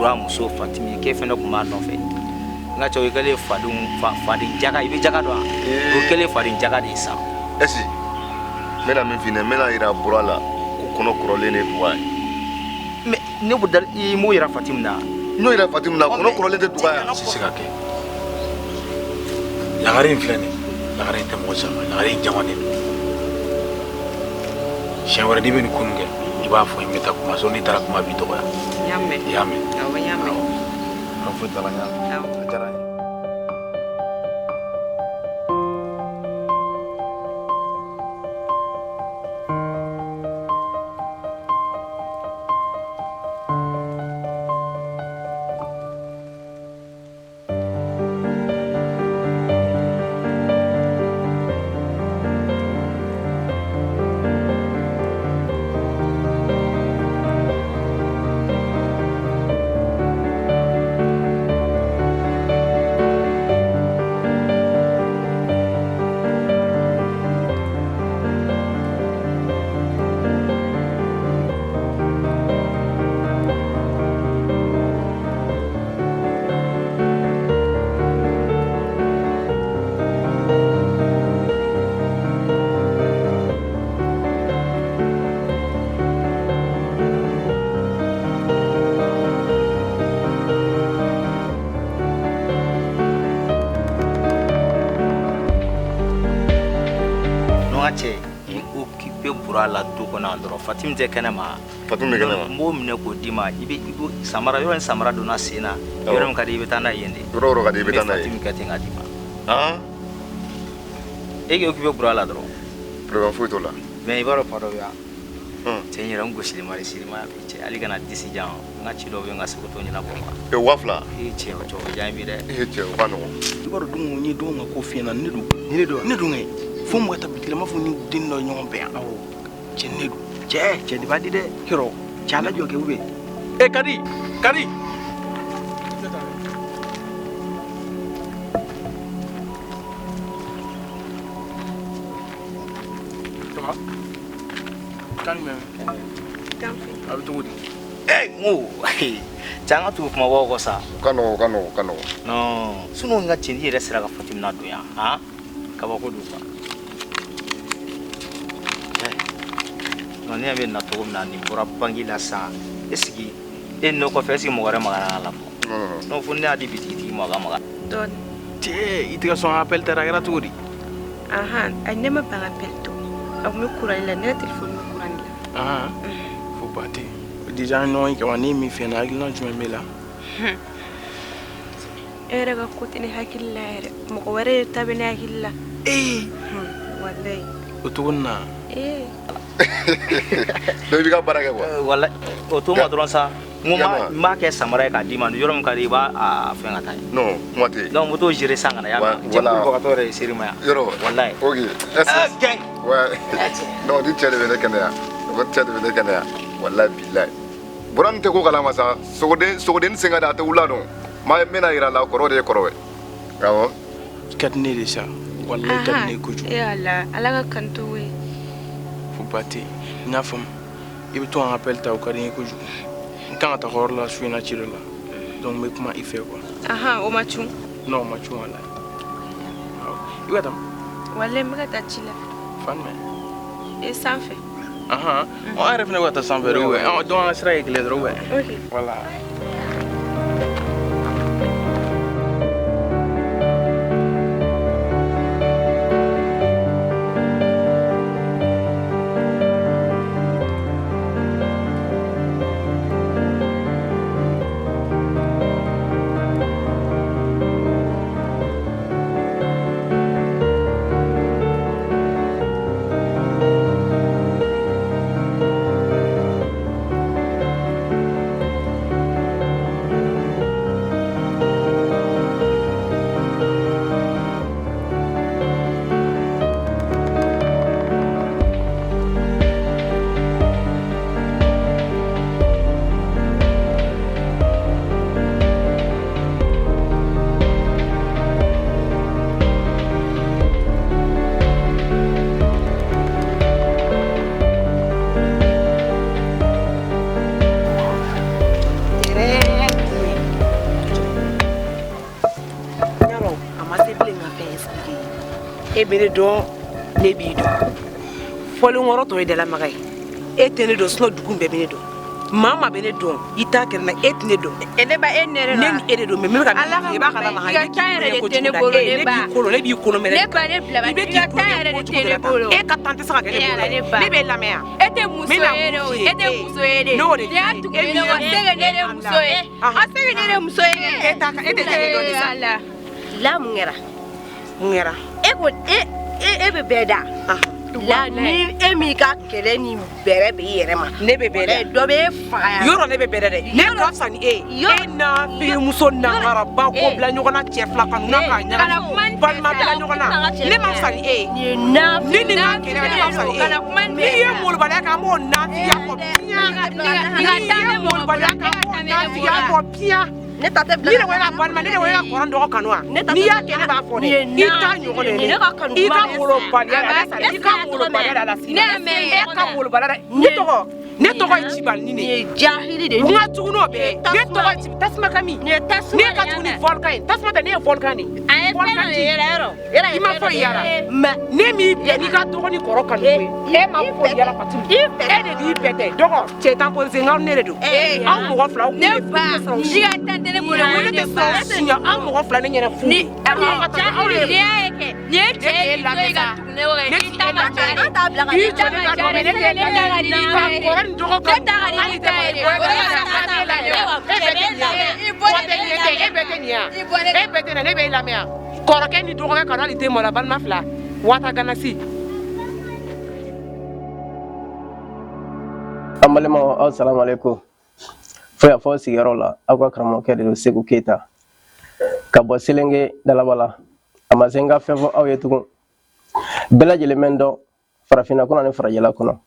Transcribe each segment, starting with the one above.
Bura muso Fatimi ye, k'e fɛnɛ tun b'a nɔfɛ. N ka cɛ, o ye kɛlen fadenw faden jaka, i bɛ jaka dɔn wa? O kɛlen faden jaka de ye sa. Ɛsi, n bɛna min f'i ɲɛna, n bɛna yira Bura la ko kɔnɔ kɔrɔlen de duga ye. Mais ne b'o dali, i m'o yira Fatimi na? N y'o yira Fatimi na, kɔnɔ kɔrɔlen tɛ duga ye. Tɛ se ka kɛ. Lagare in filɛ nin ye, lagare in tɛ mɔgɔ sama, lagare in jamanen don. Siɲɛ wɛrɛ n'i bɛ nin ko nin kɛ, i b'a fɔ n bɛ taa kuma sɔrɔ, n'i taara kuma b'i dɔgɔya. N y'a mɛn. I y'a mɛn? Awɔ, n y'a mɛn. Awɔ, foyi t'a la, n y'a mɛn. Awɔ. A diyara n ye. N ka cɛ, i occupé Bura la du kɔnɔ yan dɔrɔn, Fatimi tɛ kɛnɛ ma. Fatimi bɛ kɛnɛ ma. N b'o minɛ k'o d'i ma, i bɛ i b'o samara yɔrɔ ni samara donna sen na, yɔrɔ min ka di i bɛ taa n'a ye yen de. Yɔrɔ o yɔrɔ ka di i bɛ taa n'a ye. N bɛ Fatimi kɛ ten k'a d'i ma. Han? E k'i occupé Bura la dɔrɔn. Problème foyi t'o la. Mais i b'a dɔn fa dɔ bɛ yan. Cɛ, n yɛrɛ n gosilen ma de sirima bi cɛ, hali kana disi jan, n ka ci dɔ bɛ yen, n ka se ko t'o ɲɛnabɔ quoi. E 2000. E cɛ, o cɛ, o bɛ diya n ye bi dɛ. E cɛ, o ka nɔgɔn. I b'a dɔn don, n ye dɔw ka ko f'i ɲɛna, ne don. Ni ne don wa? Ne don kɛ. Fo mɔgɔ ta bitigi la, n b'a fɔ ni den dɔ ɲɔgɔn bɛn yan. Awɔ. Cɛ, ne don. Cɛ, cɛ de b'a di dɛ. Yɔrɔ. Cɛ, ala jɔ kɛ ou bien. E Kadi, Kadi. Ça va? Kan jumɛn? Kan A bɛ cogo di? Eh, n ko cɛ, an ka tugu kumabaw kɔ sa. O ka nɔgɔn, o ka nɔgɔn, o ka nɔgɔn. Non, sinon n ka cɛ, n'i yɛrɛ sera ka Fatimi nadon yan, han, kabako don quoi. Non, ne ɲɛ bɛ na cogo min na, nin bɔra banki la sisan. Est ce que e n'o kɔfɛ, est ce que mɔgɔ wɛrɛ magara a la fɔ? Non, non, non. Non, fo ne y'a di bitigitigi ma, a ka maga. Dɔɔni. Cɛ, i tɛ ka sɔn appel ta, a kɛra cogo di? Ahan, ayi, ne ma ban appel to. A kun bɛ courant la, ne ka téléphone bɛ courant la. Ahan. Fo ba tɛ. Déjà an ye ɲɔgɔn ye kaban, ne ye min f'i ɲɛna, hakilina jumɛn b'e la? E yɛrɛ ka ko tɛ ne hakili la yɛrɛ. Mɔgɔ wɛrɛ de ta bɛ ne hakili la. Ee! Walayi. O cogo nin na. Ee. Donc i b'i ka baara kɛ quoi. Walayi, o to ma dɔrɔn sa. N ko Yama. n b'a kɛ samara ye k'a d'i ma, yɔrɔ min ka di i b'a a fɛn ka taa ye. Non, kuma tɛ yen. Donc n bɛ t'o gérer sisan ka na, y'a mɛn. Cɛ Voilà. bolibagatɔ yɛrɛ ye ser'i ma yan. Yɔrɔ. Walayi. Ok. Est-ce Ah, gang. Ouais. Non, ni cɛ de bɛ ne kɛnɛya. O cɛ de bɛ ne kɛnɛya. Walayi bilayi. Bura nin tɛ ko kalama sa. Sogoden sogodenni sen ka di, a tɛ wula dɔn. Ma n bɛna yira a la, kɔrɔ de ye kɔrɔ ye. Awɔ. I ka di ne de sa. Walayi, i ka di ne ye kojugu. E Ala, Ala ka kan to ye. Fo ba tɛ yen. N y'a faamu. I bɛ to an appel ta, o ka di n ye kojugu. N kan ka taa yɔrɔ la su in na ci dɔ la. Donc n bɛ kuma i fɛ quoi. Ahan, o ma cun. Non, o ma cun walayi. Awɔ. I bɛ ka taa min? Walayi, n bɛ ka taa ci la. Fan jumɛn? E sanfɛ. Ahan. Ɔ, an yɛrɛ fana bɛ ka taa sanfɛ de ou bien? Ɔ, donc an ka sira ye kelen dɔrɔn ou bien? Ok. Voilà. E bɛ ne dɔn, ne b'i dɔn. Fɔlenkɔrɔ tɔ ye dalamaga ye. E tɛ ne dɔn, sinon dugu bɛɛ bɛ ne dɔn. Maa maa bɛ ne dɔn, i t'a kɛrɛ na, e tɛ ne dɔn. E ne ba, e ne de Ne ni e de don, mais n bɛ ka min f'i ye, i b'a kalama. I ka temps yɛrɛ de tɛ ne bolo. Ne b'i kolo, ne b'i kolo mɛnɛ. Ne ba, ne bila. I bɛ I ka temps yɛrɛ de tɛ ne bolo. E ka temps tɛ se ka kɛ ne bolo. Ne ba, ne b'e lamɛn yan. E tɛ muso ye de o, e tɛ muso ye de. Ne y'o de Ne y'a tugu ne kɔ, c'est que ne de muso ye. A c'est que ne de muso ye. E t'a e tɛ ne dɔn de sa. La, mun kɛra? Mun kɛra? E ko e e e bɛ bɛɛ da la, ni e m'i ka kɛlɛ ni bɛrɛ bɛ i yɛrɛ ma. Ne bɛ bɛɛ da. Dɔ bɛ e faga yan. Yɔrɔ ne bɛ bɛɛ da dɛ. Ne ka fisa ni e ye. E n'a ferimuso nangaraba ko bila ɲɔgɔn na, cɛ fila kanu na k'a ɲagami, balima bila ɲɔgɔn na. Ne ma fisa ni e ye. Ne ni n ka kɛlɛ, ne ma fisa ni e ye. N'i ye molobaliya kɛ, an b'o nafigiya fɔ piyan. N'i ye molobaliya kɛ, an b'o nafigiya fɔ piyan. Ne ta tɛ bila. Ne de ko e ka balima, ne de ko e ka kɔrɔ ni dɔgɔ kanu wa? N'i y'a kɛ, ne b'a fɔ dɛ. I t'a ɲɔgɔn de ye. I ka molobaliya la, i ka molobaliya la lasi. E ka molobaliya la. Ne tɔgɔ, ne tɔgɔ ye Cibalini de. Nin ye jahili de ye. N ka jugu n'o bɛɛ ye. Ne tɔgɔ ye tasuma kami. Nin ye tasuma. Ne ka jugu ni volcan ye. Tasuma tɛ, ne ye volcan de ye. A ye fɛn dɔ ye yɛrɛ yɔrɔ. I ma foyi y'a la. Ne m'i bɛn n'i ka dɔgɔ ni kɔrɔ kanu ye. E ma foyi y'a la, Fatimu. E de b'i bɛn tɛ. Dɔgɔ cɛ temporisé nka ne de don. Aw mɔgɔ fila. Ne ba, i ka temps tɛ ne bolo. Ne tɛ siran siɲɛ. Aw mɔgɔ fila ne ɲɛna fu. Ni jahili, n'i y'a ye kɛ, nin ye cɛ ye k'i to yen ka tugu ne kɔ kɛ, i ta ma diya de. An t'a bila ka I ta ma diya de. Ne tɛ ne ta ka di n'i ta ye. Kɔrɔ ni dɔgɔ Ne ta ka di n'i ta ye de. O de la sa t'a bila ne. E bɛɛ tɛ nin ye. E bɛɛ tɛ nin ye. E bɛɛ tɛ nin ye. Ne bɛ e lamɛn yan. Kɔrɔkɛ ni dɔgɔkɛ kanu hali tɛ malo balima fila. Wata ganasi. An balimaw, aw salamu aleykum. Fo yan fɔ sigiyɔrɔ la, aw ka karamɔgɔkɛ de don, Segu Keyita, ka bɔ Selenge Dalaba la. A ma se n ka fɛn fɔ aw ye tugun. Bɛɛ lajɛlen bɛ n dɔn farafinna kɔnɔ ni farajɛla kɔnɔ.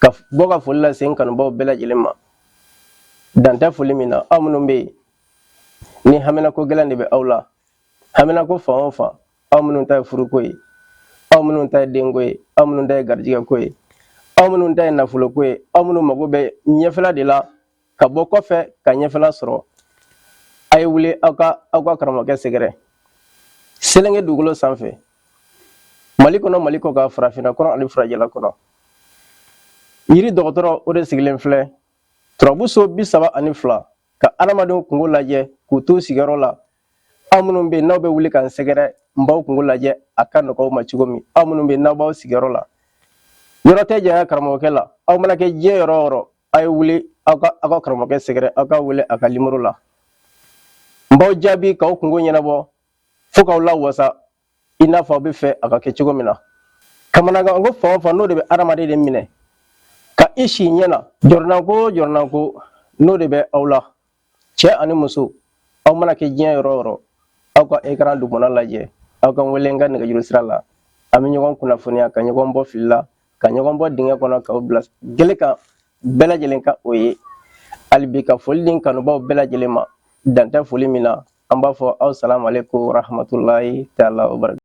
Ka bɔ ka foli lase n kanubaw bɛɛ lajɛlen ma, dan tɛ foli min na. Aw minnu bɛ yen ni haminako gɛlɛn de bɛ aw la, haminako fan o fan, aw minnu ta ye furuko ye, aw minnu ta ye denko ye, aw minnu ta ye garijɛgɛko ye, aw minnu ta ye nafoloko ye, aw minnu mago bɛ ɲɛfɛla de la ka bɔ kɔfɛ ka ɲɛfɛla sɔrɔ, a ye wuli aw ka aw ka karamɔgɔkɛ sɛgɛrɛ Selenge dugukolo sanfɛ, Mali kɔnɔ, Mali kɔ kan, farafinna kɔnɔ ani farajɛla kɔnɔ. Yiri dɔgɔtɔrɔ, o de sigilen filɛ turabuso 32 ka adamadenw kungo lajɛ k'u to sigiyɔrɔ la. Aw minnu bɛ yen n'aw bɛ wuli ka n sɛgɛrɛ, n b'aw kungo lajɛ a ka nɔgɔ aw ma cogo min. Aw minnu bɛ yen n'aw b'aw sigiyɔrɔ la, yɔrɔ tɛ janya karamɔgɔkɛ la. Aw mana kɛ diɲɛ yɔrɔ o yɔrɔ, a ye wuli aw ka aw ka karamɔgɔkɛ sɛgɛrɛ, aw ka wele a ka limoro la. N b'aw jaabi k'aw kungo ɲɛnabɔ fo k'aw lawasa i n'a fɔ aw bɛ fɛ a ka kɛ cogo min na. Kamanagan ko fan o fan, n'o de bɛ adamaden de minɛ ka i si ɲɛ na, jɔrɔnanko o jɔrɔnanko, n'o de bɛ aw la, cɛ ani muso, aw mana kɛ diɲɛ yɔrɔ o yɔrɔ, aw ka écran dugumana lajɛ, aw ka n wele n ka nɛgɛjuru sira la. An bɛ ɲɔgɔn kunnafoniya ka ɲɔgɔn bɔ fili la, ka ɲɔgɔn bɔ dingɛ kɔnɔ, k'aw bila gele kan, bɛɛ lajɛlen ka o ye. Hali bi, ka foli di n kanubaw bɛɛ lajɛlen ma, dan tɛ foli min na. An b'a fɔ aw salamu aleykum rahmatulahi taala wa barakatu.